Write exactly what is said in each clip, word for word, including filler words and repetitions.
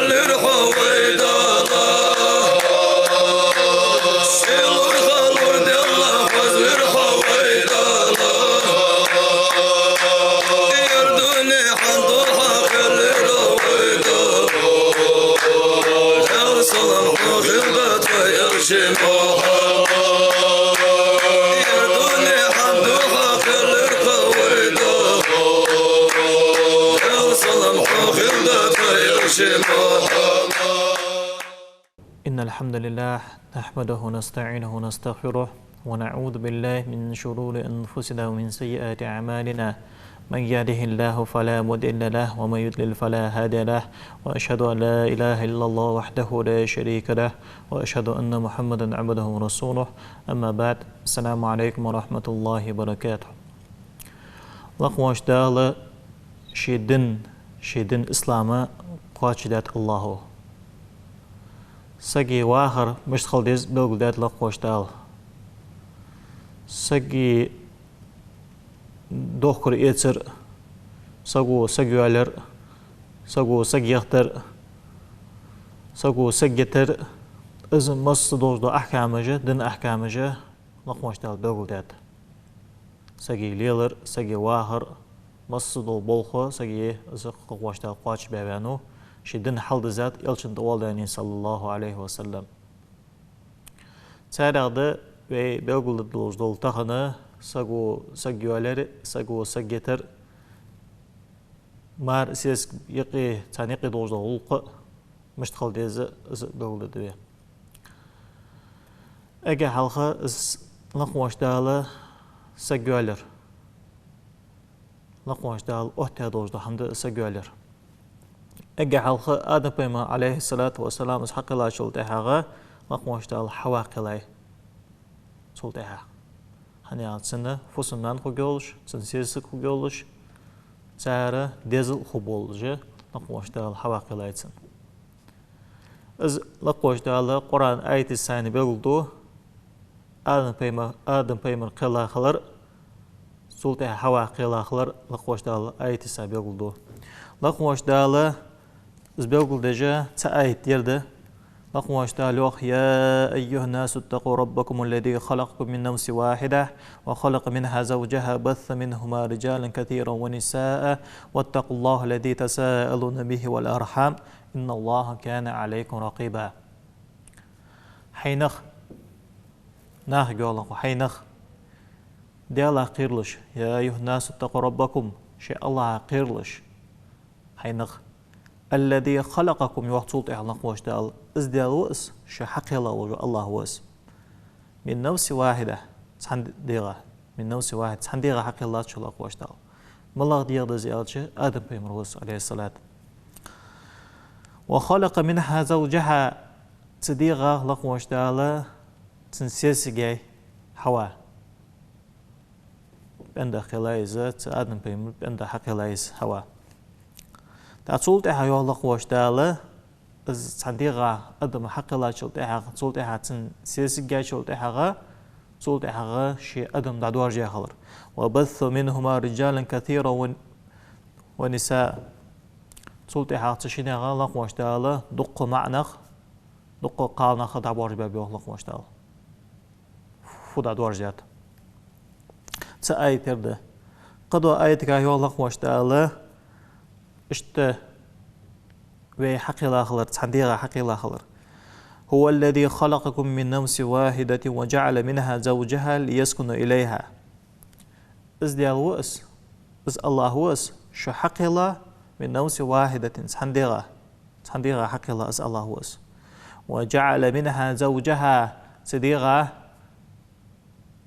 Лир хьо вай Дала, сий лур, ха лур, Даьла хоза вир хьо вай Дала. Ер дунен хьан духьа хилира вай Дала. Даьла салам хьона хилда тха Элча Мухьаммад. Ер дунен хьан духьа хилира вай Дала. Даьла салам хьона хилда тха Элча Мухьаммад. إن الحمد لله نحمده ونستعينه ونستغفره ونعوذ بالله من شرور أنفسنا ومن سيئات أعمالنا. من يهده الله فلا مضل له ومن يضلل فلا هادي له. وأشهد أن لا إله إلا الله وحده لا شريك له وأشهد أن محمدا عبده ورسوله. أما بعد. السلام عليكم ورحمة الله وبركاته. Лакхвоаш Дала ший дин, ший дин ислам кхоачашдаьд Аллахӏо. Сага вахар мишта хила деза белгалдаьд Лакхвоаш Дала. Сага дохкар-эцар, саго саг йоалаяр, саго саг яхийтар, саго саг йитар, из масса долаш дола ахькамаш, дина ахькамаш Лакхвоаш Дала белгалдаьд. Сага лелар, сага вахар, масса дола болх сага из Лакхвоаш Дала кхоачашбаь ваьннав, ший дин хьалдиззад Элчана тӏа оалдаьнна, صلى الله عليه وسلم. Царех да вай белгалдергдолаш дола тахан саго саг йоалаяр, саго саг йитар, мар-сесаг юкъе, царна юкъе долаш дола гӏулакх мишта хила деза, из белгалдергда вай. Эггара хьалха из Лакхвоаш Дала саг йоалаяр. Лакхвоаш Дала оттадаь долаш дола хӏама да саг йоалаяр. Эггара хьалха Адам пайхамар, عليه الصلاة والسلام, из хьакхеллачул тӏехьагӏа Лакхвоаш Дала Хьава кхеллай цул тӏехьагӏа. ХӀана аьлча цун фусам-нана хургйолаш, цун сесаг хургйолаш, цар дезал хургболаш Лакхвоаш Дала Хьава кхеллай цун. Из Лакхвоаш Дала Къуръан аяташца белгалду, Адам пайхамар, Адам пайхамар кхелла хилар, цул тӏехьагӏа Хьава кхелла хилар Лакхвоаш Дала аяташца белгалду. Лакхвоаш Дала из белгалдеш цхьа аят ер да. Лакхвоаш Дала йоах: يا أيها الناس اتقوا ربكم الذي خلقكم من نفس واحدة وخلق منها زوجها وبث منهما رجالا كثيرا ونساء واتقوا الله الذي تساءلون به والأرحام إن الله كان عليكم رقيبا. Хӏай нах, нахага йоах Лакхвоаш, хӏай нах, Даьлах кхералаш, يا أيها الناس اتقوا ربكم, шоай Аллахӏах кхералаш, хӏай нах. الذي خلقكم, йоах цул тӏехьагӏа Лакхвоаш Дала, из Даьла ва из, шо хьакхелла вола Аллахӏ ва из. من نفس واحدة, цхьан дегӏах, من نفس واحدة, цхьан дегӏах хьакхеллад шо, йоах Лакхвоаш Дала. МалагӀа дегӀ да из аьлча, Адам пайхамар ва из, عليه الصلاة. وخلق منها زوجها, цу дегӀах, йоах Лакхвоаш Дала, цун сесаг яьй, Хьава. ПӀенда кхеллай из, цу Адам пайхамара пӀенда хьакхеллай из, Хьава. ТӀаккха цул тӀехьагӀа, йоах Лакхвоаш Дала, из цхьан дегӀах Адам хьакхеллачул тӀехьагӀа, цул тӀехьагӀа цун сесаг яьчул тӀехьагӀа, цул тӀехьагӀа ший Адам дӀадоаржадаь хилар. وبث منهما رجالا كثيرا ون-, ونساء. Цул тӀехьагӀа цу шиннех, йоах Лакхвоаш Дала, дуккха маӀа нах, дуккха кхалнах дӀабоаржабаьб, йоах Лакхвоаш Дала. Фу дӀадоаржадаьд. Цу аятера да. Кхыдолча аятагахь, йоах Лакхвоаш Дала, иштта вай хьакхелла хилар, цхьан дегӀах хьакхелла хилар. هو الذي خلقكم من نفس واحدة وجعل منها زوجها ليسكنوا إليها. Из Даьла ва из, из Аллахӏ ва из, шо хьакхелла, من نفس واحدة, цхьан дегӀах, цхьан дегӀах хьакхелла из Аллахӏ ва из. وجعل منها زوجها, цу дегӀах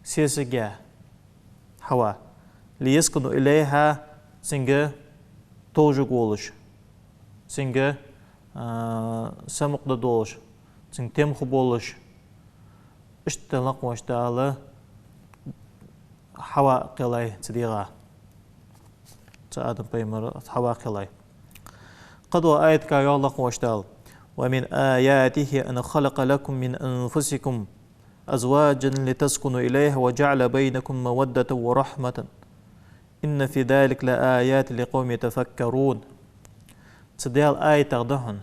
сесаг яь, Хьава. ليسكنوا إليها, цунга товжаргволаш, цунга, а, самукъадолаш, цунга тем хургболаш. Иштта Лакхвоаш Дала Хьава кхеллай цу дегӀах. Цу Адам пайхамара Хьава кхеллай. Кхыдолча аятагахь, йоах Лакхвоаш Дала: ومن آياته أن خلق لكم من أنفسكم أزواجا لتسكنوا إليها وجعل بينكم مودة ورحمة إن في ذلك لآيات لقوم يتفكرون. Цу Даьла аятех да хьона,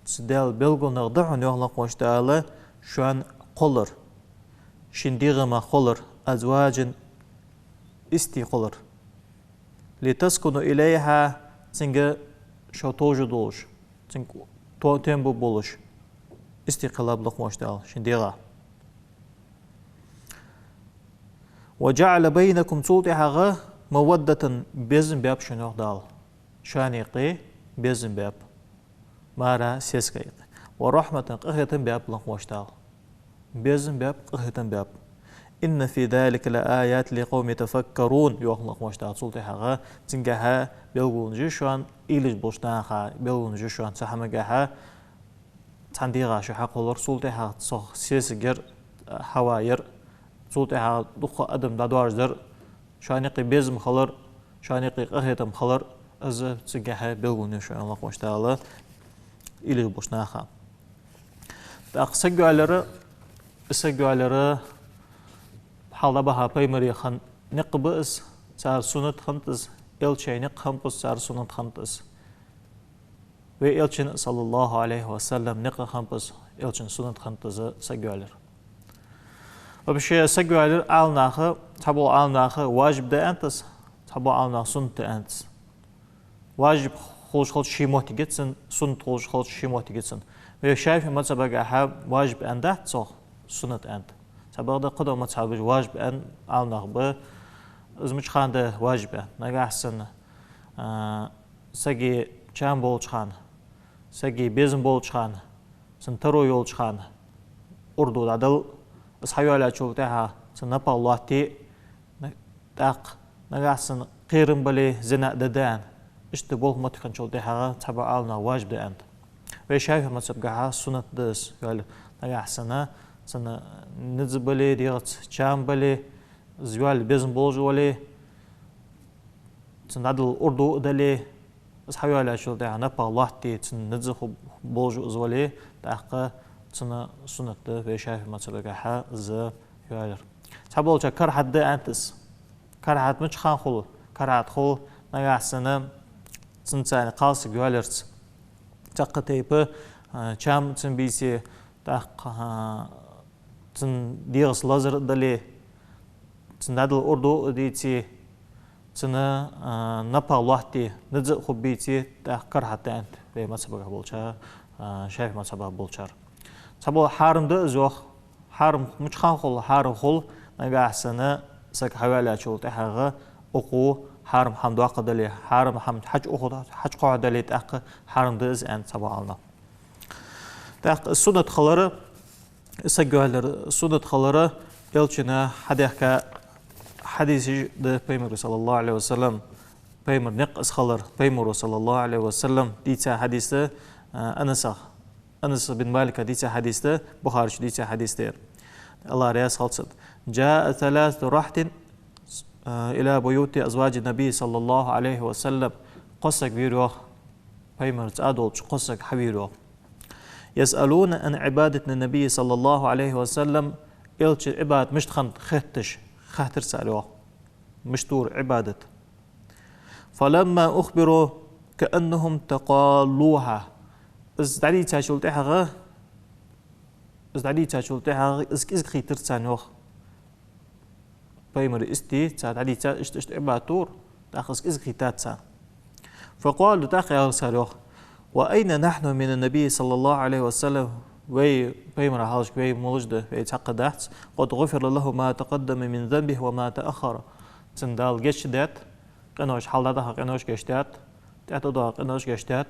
Цу Даьла белгалонех да хьона, йоах лакхвош Дала, шоана кхоллар, шун дегӀамах кхоллар, أزواجا, истий кхоллар. لتسكنوا إليها, цунга шо товш долаш, цунга то-, тем бу болаш, истий кхеллаб лакхвош Дала шун дегӀа. وجعل بينكم, цул тӀехьагӀа, مودة, безам баьб шоана, йоах Дала. Шоана юкъе безам баьб. Мара сесага юкъе. ورحمة, къахетам баьб лакхвош Дала. Безам баьб, къахетам баьб. إن في ذلك لآيات لقوم يتفكرون, йоах лакхвош Дала цул тӀехьагӀа. Цунгахьа белгалонаш я шоана, уйла еш болча наха белгалонаш я шоана, цу хӀамагахьа. Цхьан дегӀа шо хьакхоллар, цул тӀехьагӀа цох сесаг яр, Хьава яр, цул тӀехьагӀа дукха адам дӀадоаржадар, шоана юкъе безам хилар, шоана юкъе къахетам хилар, из цунгахьа белгалонаш я шоана, йоах лакхвош Дала, уйла еш болча наха. ТӀаккха саг йоалаяр, из саг йоалаяр хьалха дӀабаха пайхамарий хинна никъ ба из, цар суннат хиннад из, элчий никъ хиннаб из, цар суннат хиннад из. Вай элчан, صلى الله عليه وسلم, никъ хиннаб из, элчан суннат хиннад из саг йоалаяр. Вообще, саг йоалаяр Ӏаламнаха, цхьабола Ӏаламнаха важиб да аьннад из, цхьабола Ӏаламнаха суннат да аьннад из. Важиб хулаш хилча ший моттиг я цун, суннат хулаш хилча ший моттиг я цун. Вай ШафиӀий мазхабагахьа важиб аьнна дац цох, суннат аьннад. Цхьабакъда кхыдола мазхабаш важиб аьнна Ӏаламнах ба, из мича хана да важиб аьнна. Нагахьа санна, а, сага чам болча хана, сага безам болча хана, цун таро йолча хана урду дӀадала, из хьайоалаяьчул тӀехьагӀа цун напагӀа лоаттае, на-, тӀаккха нагахьа санна кхерам бале, зина а де да аьнна. Иштта болх ма тохканчул тӀехьагӀа цхьабола Ӏаламнаха важиб да аьннад. Вай ШафиӀий мазхабагахьа суннат да из йоалаяр. Нагахьа санна цун низ бале, дегӀаца чам бале, из йоалаяь безам болаш вале, цун дӀадала урду а дале, из хьайоалаяьчул тӀехьагӀа напагӀа лоаттае, цун низ ху-, болаш из вале, тӀаккха цун суннат да вай ШафиӀий мазхабагахьа из йоалаяр. Цхьаболчар карахӀат да аьннад из. КарахӀат мича хана хул? КарахӀат хул нагахьа санна цунца кхалсаг йоалаярца. Цхьаккха тайпа, а, чам цун бийце, тӀаккха, а, цун дегӀаца лазар а дале, цун дӀадала урду а дийце, цун, а, напагӀа лоаттае, низ а хургбийце, тӀаккха карахӀат да аьннад вай мазхабагахьа болчар, а, ШафиӀий мазхабагахьа болчар. Цхьабола хьарам да из йоах. Хьарам мича хана хул? Хьарам хул нагахьа санна саг хьайоалаяьчул тӀехьагӀа укхо хьарам хӀама доаккхадале, хьарам хӀама хьачуухад-, хьачукхухьадале, тӀаккха хьарам да из аьннад цхьабола Ӏаламнаха. ТӀаккха суннат хилар, саг йоалаяр суннат хилар, элчано хьадаьхка хьадисаш да пайхамара, صلى الله عليه وسلم, пайхамара никъ из хилар, пайхамара, صلى الله عليه وسلم, дийца хьадис да, а, Анасах. Анас бин Малика дийца хьадис да, Бухарийс дийца хьадис да ер. АллахӀ раьза хилва цунна. جاء ثلاثة رهط, а, إلى بيوت أزواج النبي صلى الله عليه وسلم. Кхо саг вийра йоах, пайхамара цӀа долча кхо саг хьавийра йоах. يسألون عن عبادة النبي صلى الله عليه وسلم. Элчан Ӏибадат мишта хиннад хетташ, хаьттар цар йоах. Мишта дора Ӏибадат. فلما أخبروا كأنهم تقالوها. Из дӀадийцачул тӀехьагӀа, из дӀадийцачул тӀехьагӀа из кӀезига хийтар царна йоах. Пайхамара истий, цар дӀадийцар, иштта, иштта Ӏибадат дора, тӀаккха из кӀезига хийтар царна. فقالوا, тӀаккха аьлар цар йоах: وأين نحن من النبي صلى الله عليه وسلم؟ Вай, пайхамара хьалхашка вай малаш да, вай цхьаккха дац. قد غفر له ما تقدم من ذنبه وما تأخر. Цунна Дала гешт даьд, къинош, хьалха дӀадаьха къинош гешт даьд, тӀехьа доагӀа къинош гешт даьд,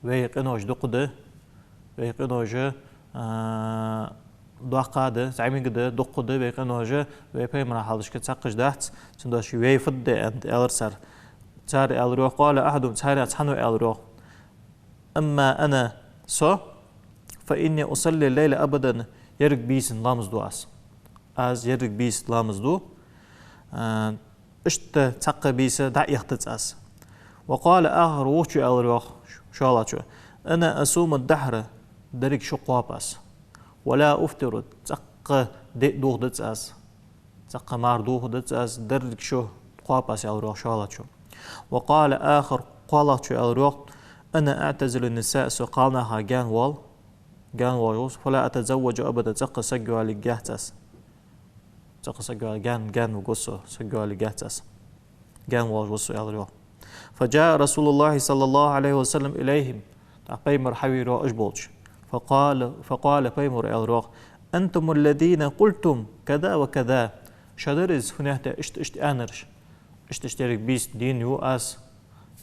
вай къинош дукха да, вай къинош, а, доккха да, зӀамига да, дукха да вай къинош, вай пайхамара хьалхашка цхьаккха дац, цудухьа вай фуд де аьнна, аьлар цар. Цар аьлар йоах, قال أحدهم, царех цхьанне аьлар йоах: أما أنا, со, فإني أصلي الليل أبدا, еррига бийсан ламаз ду аз. Аз еррига бийсан ламаз ду, а, иштта цхьаккха бийса дӀаэхадац аз. وقال آخر, вокхо аьлар йоах, шоллагӀчо: أنا أصوم الدهر, деррига шу кхоаб аз. ولا أفطر, цӀаккха ди дохадац аз. ЦӀаккха мар дохадац аз, деррига шу кхоаб аз, аьлар йоах шоллагӀчо. وقال آخر, кхоалагӀчо аьлар йоах: أنا أعتزل النساء, со кхалнаха гаьна воал, гаьна воалаш ва со, فلا أتزوج أبدا, цӀаккха саг йоалаергьяц аз. ЦӀаккха саг йоал-, гаьна, гаьна вугу со, саг йоалаергьяц аз. Гаьна воалаш ва со, аьлар йоах. فجاء رسول الله صلى الله عليه وسلم إليهم, тӀаккха пайхамар хьавера йоах уж болча. فقال, فقال, пайхамара аьлар йоах: أنتم الذين قلتم كذا وكذا. Шо дар из, хӀанз тӀехьа иштта, иштта аьннараш. Иштта, иштта деррига бийсан дийна ю аз.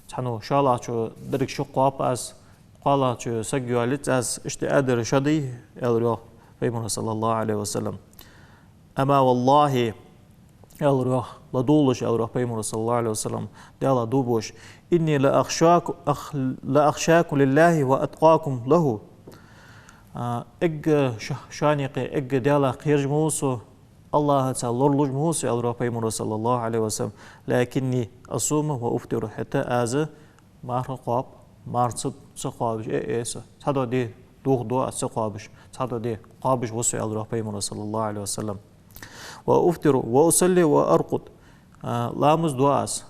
Цхьанне шоллагӀчо деррига шо кхоаб аз, кхоалагӀчо саг йоалаец аз, иштта аьннараш шо дий, аьлар йоах пайхамара, صلى الله عليه وسلم. أما والله, аьлар йоах, ладувгӀалаш, аьлар йоах пайхамара, صلى الله عليه وسلم, Даьлах дув буъаш, إني لأخشاك-, أخ-, لأخشاكم لله وأتقاكم له. А, эггара шо-, шоана юкъе эггара Даьлах кхераш ма ва со, АллахӀаца лоралуш ма ва со, аьлар йоах пайхамара, صلى الله عليه وسلم. لكني أصوم وأفطر, хӀаьта аз марха кхоаб, марха ца, ца кхоабаш а, а, со. Цхьадола ди дохаду аз ца кхоабаш, цхьадола ди кхоабаш ва со, аьлар йоах пайхамара, صلى الله عليه وسلم. وأفطر وأصلي وأرقد. А, ламаз ду аз.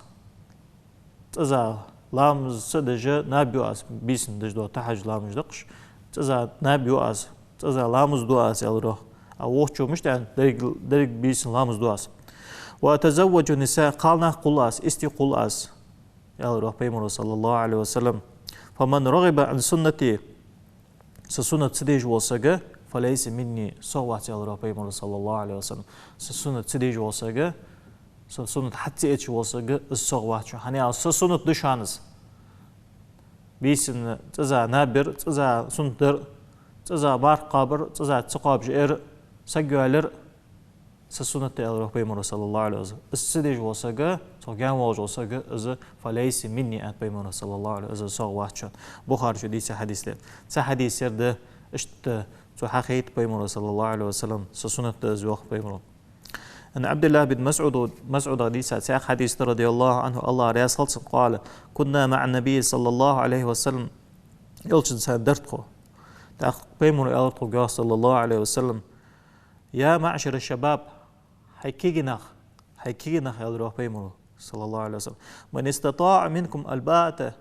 ЦӀаза ламаз ца деш наб ю аз, бийсан деш дола тахьажжуд ламаз даккхаш. ЦӀаза наб ю аз, цӀаза ламаз ду аз, аьлар йоах. А вокхо мишта аьннад, деррига, деррига бийсан ламаз ду аз. وأتزوج النساء, кхалнах кхувл аз, истий кхувл аз, аьлар йоах пайхамара, صلى الله عليه وسلم. فمن رغب عن سنتي, са суннат ца деш вола саг, فليس مني, сох вац, аьлар йоах пайхамара, صلى الله عليه وسلم. Са суннат ца деш вола саг, са суннат хьа ца эцаш вола саг, из сох вац. ХӀана аьлча са суннат да шоана из. Бийсан цӀаза наб яр, цӀаза суннат дар, цӀаза марха кхабар, цӀаза ца кхоабаш эр, саг йоалаяр са суннат да, аьлар йоах пайхамара, صلى الله عليه وسلم. Из ца деш вола саг, цох гаьна воалаш вола саг, из فليس مني аьннад пайхамара, صلى الله عليه وسلم, из сох вац шоана. Бухарийс дийца хьадис да. Цу хьадисера да иштта цо хьахайт пайхамара, صلى الله عليه وسلم, са суннат да из, йоах пайхамара. عن عبد الله بن مسعود, МасӀудах дийца цхьа хьадис да, رضي الله عنه, АллахӀ раьза хилва цунна, قال: كنا مع النبي صلى الله عليه وسلم, Элчанца дар тхо. ТӀаккха пайхамара аьлар тхога, صلى الله عليه وسلم: يا معشر الشباب, хӀай кегий нах, хӀай кегий нах, аьлар йоах пайхамара, صلى الله عليه وسلم, من استطاع منكم الباءة,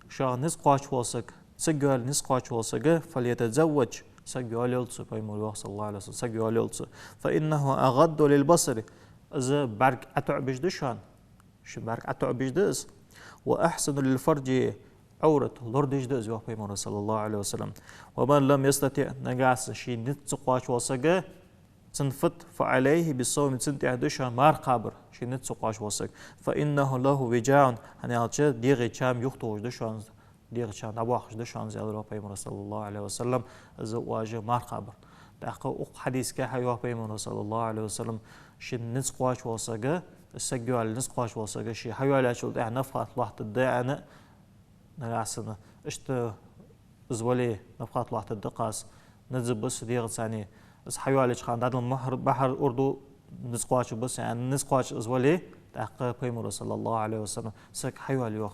шоайх низ кхоачаш вола саг, саг йоалаяр низ кхоачаш вола саг, فليتزوج, саг йоалайолда цо, пайхамара йоах, صلى الله عليه وسلم, саг йоалайолда цо. فإنه أغض للبصر, из бӀарг ӀотоӀабеш да шоана, ший бӀарг ӀотоӀабеш да из. وأحصن للفرج, Ӏоврат лорадеш да из, йоах пайхамара, صلى الله عليه وسلم. ومن لم يستطع, нагахьа санна ший низ ца кхоачаш вола саг, цун фуд, فعليه بالصوم, цунна тӀехьа да шоана марха кхабар, ший низ ца кхоачаш вола саг. فإنه له وجاء, хӀана аьлча дегӀа чам юхатохаш да шоана, дегӀа чам дӀабоаккхаш да шоана из, аьлар йоах пайхамара, صلى الله عليه وسلم, из оаш марха кхабар. ТӀаккха укх хьадисагахьа йоах пайхамара, صلى الله عليه وسلم, ший низ кхоачаш вола саг, саг йоалаяр низ кхоачаш вола саг, ше хьайоалаяьчул тӀехьа нафахат лоаттаргда аьнна, нагахьа санна иштта из вале, нафахат лоаттаргда-кх аз, низ ба са дегӀаца аьнна, из хьайоалаяьча хана дӀадала мухьар-, бахьар урду, низ кхоачаргба са аьнна, низ кхоачаш из вале, тӀаккха пайхамара, صلى الله عليه وسلم, саг хьайоалаю йоах.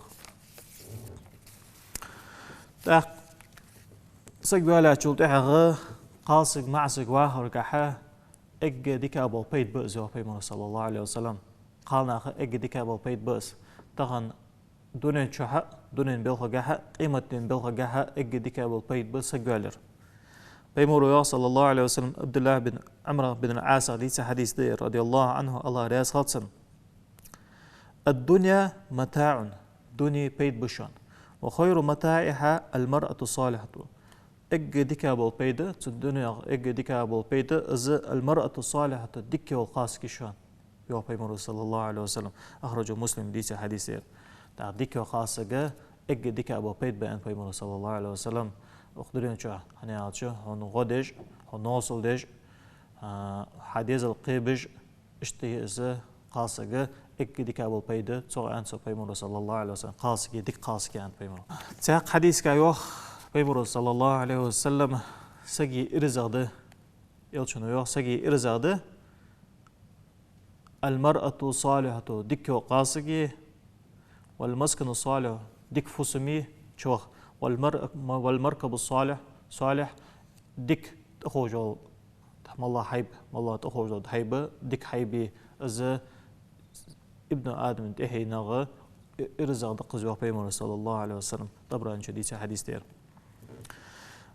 ТӀаккха саг йоалаяьчул тӀехьагӀа кхалсаг маӀасага вахаргахьа эггара дика бола пайда ба из, йоах пайхамара, صلى الله عليه وسلم. Кхалнаха эггара дика бола пайда ба из. Тахан дунен чухьа, дунен балхагахьа, къематден балхагахьа эггара дика бола пайда ба саг йоалаяр. Пайхамара йоах, صلى الله عليه وسلم, ӀабдуллахӀ бин Ӏамр бин Ӏасах дийца хьадис да ер, رضي الله عنه, АллахӀ раьза хилва цунна: الدنيا متاع, дуне пайда ба шоана. وخير متاعها المرأة الصالحة. Эггара дика бола пайда, цу дунех эггара дика бола пайда, из المرأة الصالحة, дика йола кхалсаг я шоана, йоах пайхамара, صلى الله عليه وسلم. أخرجه مسلم, дийца хьадис да ер. ТӀаккха дика йола кхалсаг эггара дика бола пайда ба аьннад пайхамара, صلى الله عليه وسلم. Укх дунен чухь, хӀана аьлча, хьона гӀо деш, хьона новкъостал деш, а, хьа дезал кхебеш, иштта я из кхалсаг, эггара дика бола пайда, цох аьннад цо пайхамара, صلى الله عليه وسلم, кхалсаг я, дика кхалсаг я аьннад пайхамара. Цхьаькха хьадисагахьа йоах пайхамара, صلى الله عليه وسلم, сага ирзагӀа да, Элчано йоах, сага ирзагӀа да: المرأة الصالحة, дика йола кхалсаг я, والمسكن الصالح, дика фусам я, чувах, والمر-, والمركب الصالح, صالح, дика тӀаховш йола, моллагӀа хьайба, моллагӀа тӀаховш дола хьайба, дика хьайба я из, ибн Адама тӀехьенах и-, ирзакъ да-кх из, йоах Пайхамара, саллаллахӀу Ӏалайхи ва саллам. ТӀабараничо дийца хьадис да ер.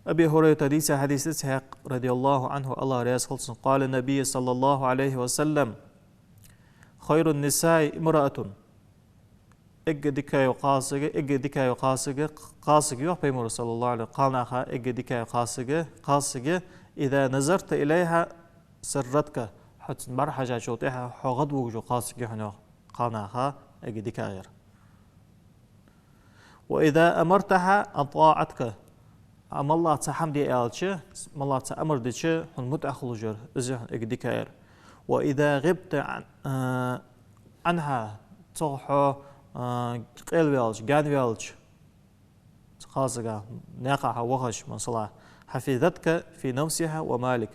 Аби ХӀурайрата дийца хьадис да цхьаькха, радияллахӀу Ӏанху, АллахӀ раьза хилва цунна, قال النبي صلى الله عليه وسلم: خير النساء امرأة. Эггара дика йола кхалсаг, эггара дика йола кхалсаг, кхалсаг, йоах Пайхамара, саллаллахӀу Ӏалайхи, кхалнаха эггара дика йола кхалсаг, кхалсаг, إذا نظرت إليها سرتك. Хьо цунна бӀарахьежачул тӀехьагӀа хьо гӀадвугаш йола кхалсаг я хьона, йоах, кхалнаха эггара дикагӀа яр. وإذا أمرتها أطاعتك. Ӏа моллагӀа цхьа хӀама де аьлча, моллагӀа цхьа амар дича, хьона мутӀахьа хулаш яр, из я хьона эггара дикагӀа яр. وإذا غبت عن-, а, عنها, цох хьо, а, къелаваьлча, гаьнаваьлча, цу кхалсагах, наькъа хьо вахача, масала, حفظتك في نفسها ومالك.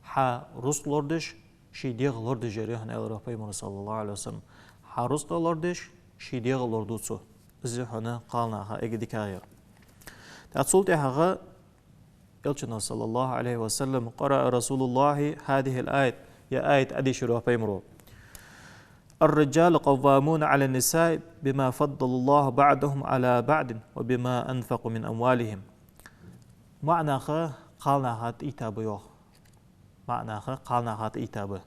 Хьа рузкъа лорадеш, ший дегӀ лорадеш яр, йоах, аьлар Пайхамара, саллаллахӀу Ӏалайхи ва саллам. Хьа рузкъа лорадеш, ший дегӀ лораду цо. Из я хьона кхалнаха эггара дикагӀа яр. ТӀаккха цул тӀехьагӀа Элчано, саллаллахӀу Ӏалайхи ва саллам, قرأ رسول الله هذه الآية, ер аят Ӏодийшар, йоах, Пайхамара: الرجال قوامون على النساء بما فضل الله بعضهم على بعض وبما أنفقوا من أموالهم. МаӀа нах кхалнаха тӀаийта ба, йоах. МаӀа нах кхалнаха тӀаийта ба.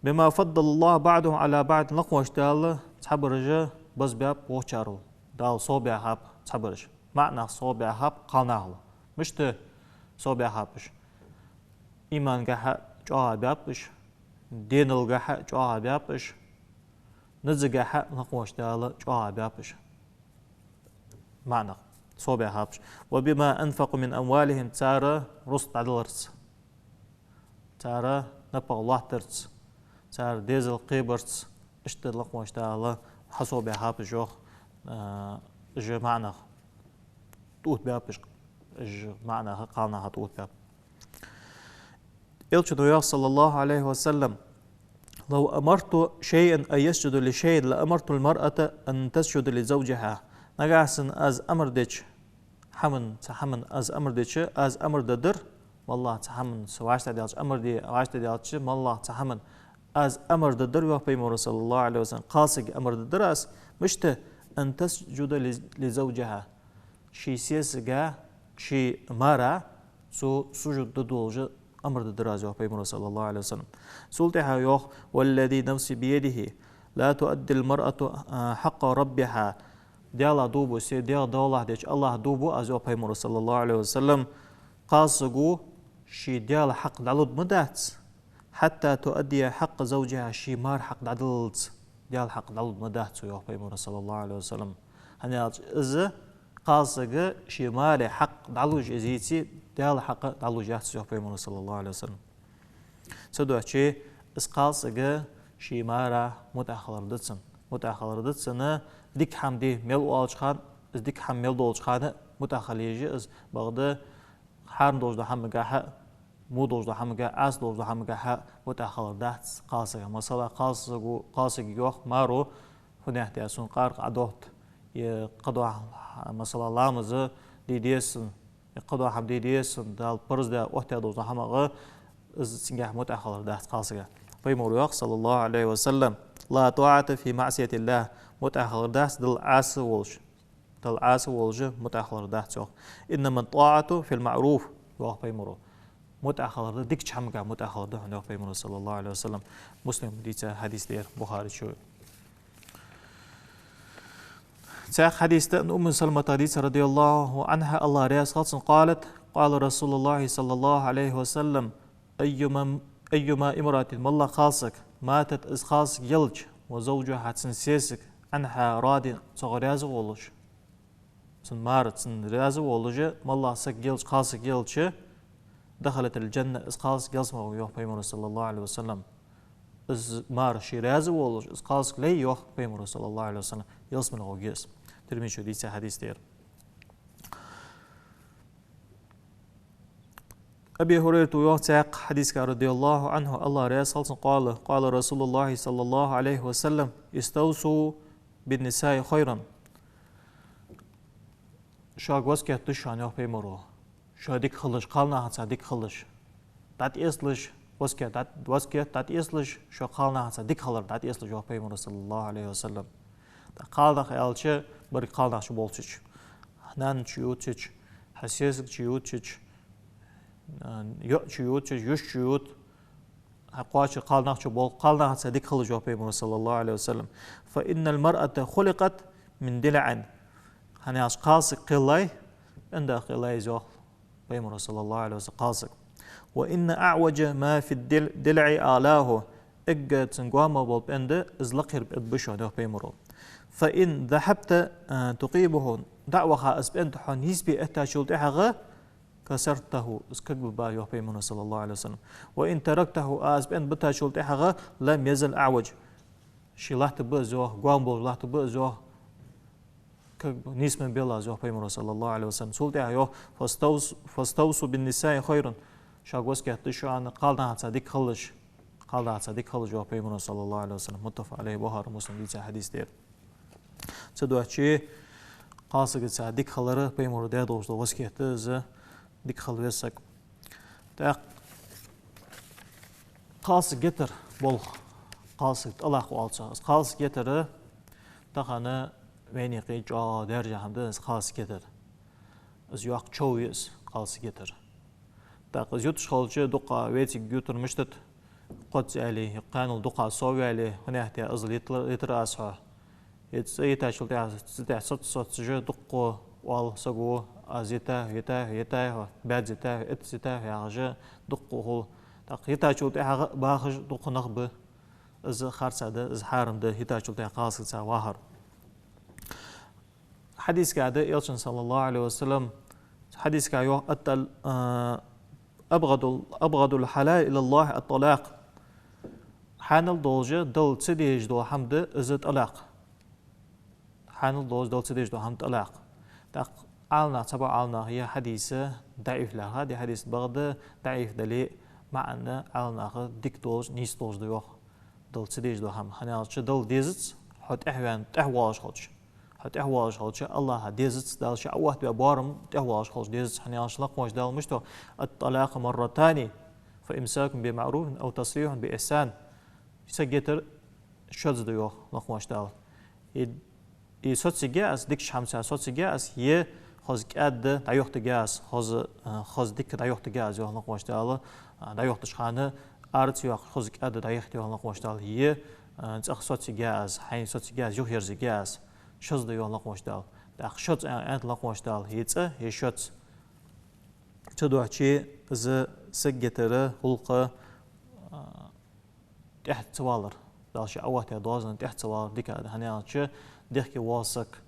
بما فضل الله بعضهم على بعض, лакхвоаш Дала цхьабараш базбаьб вокхачарел. Дала совбаьхаб цхьабараш. МаӀа нах совбаьхаб кхалнахал. Мишта совбаьхаб уж? Имангахьа чӀоагӀа баьб уж, денагахьа чӀоагӀа баьб уж, низагахьа лакхвоаш Дала чӀоагӀа баьб уж. МаӀа нах совбаьхаб уж. وبما أنفقوا من أموالهم, цар рузкъа дӀадаларца, цар напагӀа лоаттарца, цар дезал кхебарца, иштта лакхвоаш Дала хьасовбаьхаб уж, йоах, а, уж маӀа нах тӀаоттабаьб уж, уж маӀа нах кхалнаха тӀаоттабаьб. Элчано йоах, саллаллахӀу Ӏалайхи ва саллам: لو أمرت شيئا أن يسجد لشيء لأمرت المرأة أن تسجد لزوجها. Нагахьа санна аз амар дича, хӀаман, цхьа хӀаман аз амар дича, аз амар дергдар, моллагӀа цхьа хӀаман со вӀаштӀехьадаьлча, амар де вӀаштӀехьадаьлча, моллагӀа цхьа хӀаман аз амар дергдар, йоах Пайхамара, саллаллахӀу Ӏалайхи ва саллам, кхалсага амар дергдар аз, мишта, أن تسجد لزوجها. Ший сесага, ший мара цо сужуд де долаш амар дергдар аз, йоах Пайхамара, саллаллахӀу Ӏалайхи ва саллам. Цул тӀехьагӀа йоах: والذي نفسي بيده لا تؤدي المرأة حق ربها. Даьлах дув бу, се дегӀ доалахьа деча АллахӀа дув бу аз, йоах Пайхамара, саллаллахӀу Ӏалайхи ва саллам, кхалсаго ший Даьла хьакъ дӀалургдац, حتى تؤدي حق زوجها, ший мара хьакъ дӀадаллалца Даьла хьакъ дӀалургдац цо, йоах Пайхамара, саллаллахӀу Ӏалайхи ва саллам. ХӀана аьлча из кхалсаг ший мара хьакъ дӀалуш из йийце, Даьла хьакъ дӀалуш яц, йоах Пайхамара, саллаллахӀу Ӏалайхи ва саллам. Цудухьа из кхалсаг ший мара мутӀахьа хилар да цунна. МутӀахьа хилар да цунна, дика хӀама де мел оалача хана, из дика хӀама мел долча хана мутӀахьа хила еза из, бакъда хьарам долаш дола хӀамагахьа, во долаш дола хӀамагахьа, Ӏаса долаш дола хӀамагахьа мутӀахьа хилар дац кхалсага. Масала, кхалсаго, кхалсага йоах маро, фу нехтя сона къаркъа Ӏодотта, е кхыдола, масала, ламаз де деза сона, е кхыдола хӀама де деза сона, Дала парз даь оттадаь долаш дола хӀамагӀа, из цунгахьа мутӀахьа хилар дац кхалсага. Пайхамара йоах, саллаллахӀу Ӏалайхи ва саллам: لا طاعة في معصية الله. МутӀахьа хилар дац Далла Ӏаса волаш. Далла Ӏаса волаш мутӀахьа хилар дац, йоах. إنما الطاعة في المعروف, йоах Пайхамара. МутӀахьа хилар да, дикача хӀамагахьа мутӀахьа хилар да хьона, йоах Пайхамара, саллаллахӀу Ӏалайхи ва саллам. Муслима дийца хьадис да ер, Бухаречо. Цхьаькха хьадис да, Умму Саламатах дийца, радияллахӀу Ӏанха, АллахӀ раьза хилва цунна, قالت: قال رسول الله صلى الله عليه وسلم: أيما، أيما امرأة, моллагӀа кхалсаг, ماتت, из кхалсаг елча, وزوجها, цун сесаг, عنها راض, цох раьза волаш, цун мар цунна раьза волаш, моллагӀа саг елча, кхалсаг елча, دخلت الجنة, из кхалсаг ялсмале гӀо, йоах Пайхамара, саллаллахӀу Ӏалайхи ва саллам. Из мар ше раьза волаш, из кхалсаг лай, йоах Пайхамара, саллаллахӀу Ӏалайхи ва саллам, ялсмале гӀо гес. Тирмизечо дийца хьадис да ер. Аби ХӀурайрата йоах цхьаькха хьадисагахьа, радияллахӀу Ӏанху, АллахӀ раьза хилва цунна, قال: قال رسول الله صلى الله عليه وسلم: استوصوا بالنساء خيرا. Шуга васкет ду шоана, йоах Пайхамара. Шо дика хилалаш, кхалнахаца дика хилалаш. ДӀатӀаэцалаш, Васкет дӀа-, васкет дӀатӀаэцалаш, шо кхалнахаца дика хилар дӀатӀаэцалаш, йоах Пайхамаро, саллаллахӀу Ӏалайхи ва саллам. ТӀаккха кхалнах аьлча, берригаш кхалнах чуболхача, нана чуйодача, хьа сесаг чуйодача, а, йоӀ чуйодача, йиша чуйода, хьа кхоачара кхалнах чуболх, кхалнахаца дика хилалаш, йоах Пайхамаро, саллаллахӀу Ӏалайхи ва саллам. «فإن المرأة خلقت من ضلع». ХӀана аьлча кхалсаг кхеллай, пӀенда кхеллай из, йоах Пайхамаро, саллаллахӀу Ӏалайхи ва саллам, кхалсаг. «وإن أعوج ما في الضلع آلاه». Эггара цун гоама бола пӀенда из лакхера пӀенда ба шоана, йоах Пайхамаро. «فإن ذهبت، а, تقيمه». ДӀа а ваха из пӀенда хьо нийсбе эттачул тӀехьагӀа, «كسرته», из кагбаьб, йоах Пайхамаро, саллаллахӀу Ӏалайхи ва саллам. «وإن تركته», а из пӀенда битачул тӀехьагӀа, «لم يزل أعوجا». Ше латта ба из, йоах, гоама болаш латта ба из, йоах, кагбаь, нийса ма белла из, йоах Пайхамаро, саллаллахӀу Ӏалайхи ва саллам. Цул тӀехьагӀа йоах: «فاستوص-، فاستوصوا بالنساء خيرا». Шуга васкет да шоана кхалнахаца дика хилалаш, кхалнахаца дика хилалаш, йоах Пайхамаро, саллаллахӀу Ӏалайхи ва саллам. Муттафакъ Ӏалайхи, Бухари, Муслима дийца хьадис да ер. Цудухьа кхалсагаца дика хилар Пайхамаро даь долаш дола васкет да из, дика хила веза саг. ТӀаккха кхалсаг йитар болх, кхалсаг тӀалакх оал цох. Из кхалсаг йитар тахан вайна юкъе чӀоагӀа даьржа хӀама да, из кхалсаг йитар. Из йоккха чов я из, кхалсаг йитар. ТӀаккха из юташ хилча, дукха вайцига ютар мишта да, кхозза аьле, кхаьнал дукха сов аьле, хӀана аьлча из йитар, йитар аз хьо. Из цӀи йитачул тӀехьагӀа, цу тӀа соц-, соцаш дукха оал саго: «Аз йитай, йитай, йитай хьо, баьзза йитай, эцца йитай хьо», яхаш дукха хул. ТӀаккха йитачул тӀехьагӀа бахаш дукха нах ба. Из харц да, из хьарам да, йитачул тӀехьагӀа кхалсагаца вахар. Хьадисага да, Элчано, саллаллахӀу Ӏалайхи ва саллам, хьадисага йоах: «الطل-، а, أبغض ال-، أبغض الحلال إلى الله الطلاق». Хьанал долаш Далла ца дезаш дола хӀама да из тӀалакх. Хьанал долаш Далла ца дезаш дола хӀама тӀалакх. ТӀаккха Ӏаламнаха, цхьабола Ӏаламнаха ер хьадис даӀиф лаьрхӀад, ер хьадис бакъда даӀиф дале а, маӀан Ӏаламнаха дика долаш, нийса долаш да, йоах, Далла ца дезаш дола хӀама. ХӀана аьлча Далла дезац хьо тӀехваьнна, тӀехвоалаш хилча. Хьо тӀехвоалаш хилча, АллахӀа дезац, Дала ше Ӏооттаваь боарам тӀехвоалаш хилча дезац. ХӀана аьлча Лакхвеннача Дала мишта йоах: «الطلاق مرتان فإمساك بمعروف أو تسريح بإحسان». Саг йитар шозза да, йоах Лакхвеннача Дала. Из, из соцаргья из, дикача хӀамаца соцаргья из, е хоза кӀаьда дӀайохийтаргья из, хоза, а, хоза дика дӀайохийтаргья из, йоах Лакхвеннача Дала, а, дӀайохийтача хана ара ца йоаккхаш хоза кӀаьда дӀайохийт, йоах Лакхвеннача Дала, е, а, цӀагӀа соцаргья из, хьайна соцаргья из, юхаерзаргья из. Шозза да, йоах Лакхвеннача Дала. ТӀаккха шозза аьннад Лакхвеннача Дала, е цӀа, е шозза. Цудухьа из саг йитара гӀулакх, а, тӀехьа ца валар, Дала ше Ӏооттаваь доазонна тӀехьа ца валар дика да. ХӀана аьлча дехке воал саг,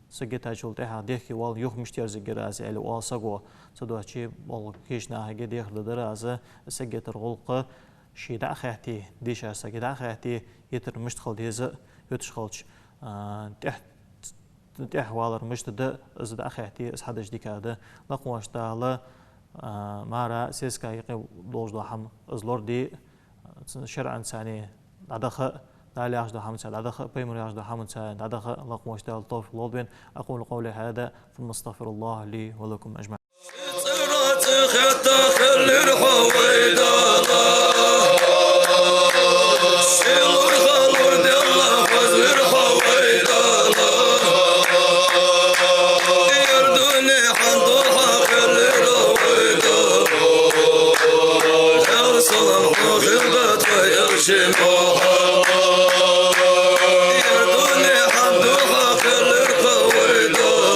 саг йитачул тӀехьагӀа дехке воал, юха мишта ерзаргьяр аз, аьле оал саго. Цудухьа болх беш нахага дехар дар да из, саг йитара гӀулакх ший дӀа а хаьтте, дийша саг дӀа а хаьтте, йитар мишта хила деза, йиташ хилча, а, тӀехьа тӀехьа валар мишта да, из дӀа а хаьтте, из хьадеш дика да. Лакхвеннача Дала, а, мара сесага юкъе долаш дола хӀама из лораде, цун шарӀаца дӀадаха, Дала яхаш дола хӀамаца дӀадаха, Пайхамара яхаш дола хӀамаца дӀадаха Лакхвеннача Дала товфикъ лолда вайна. أقول قولي هذا ثم أستغفر الله لي ولكم أجمعين. ЦӀера цӀи хетта хилар хьо, вай Дала. Ший лургӀа лораделла хозар хьо, вай Дала. Ер дунен хьа духьа хилар, вай Дала. Даьла салам хьона хилда, вай Элча Мухьаммад. Ер дунен хьа духьа хилар хьо, вай Дала.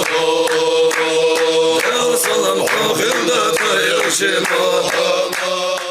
Даьла салам хьона хилда, вай Элча Мухьаммад.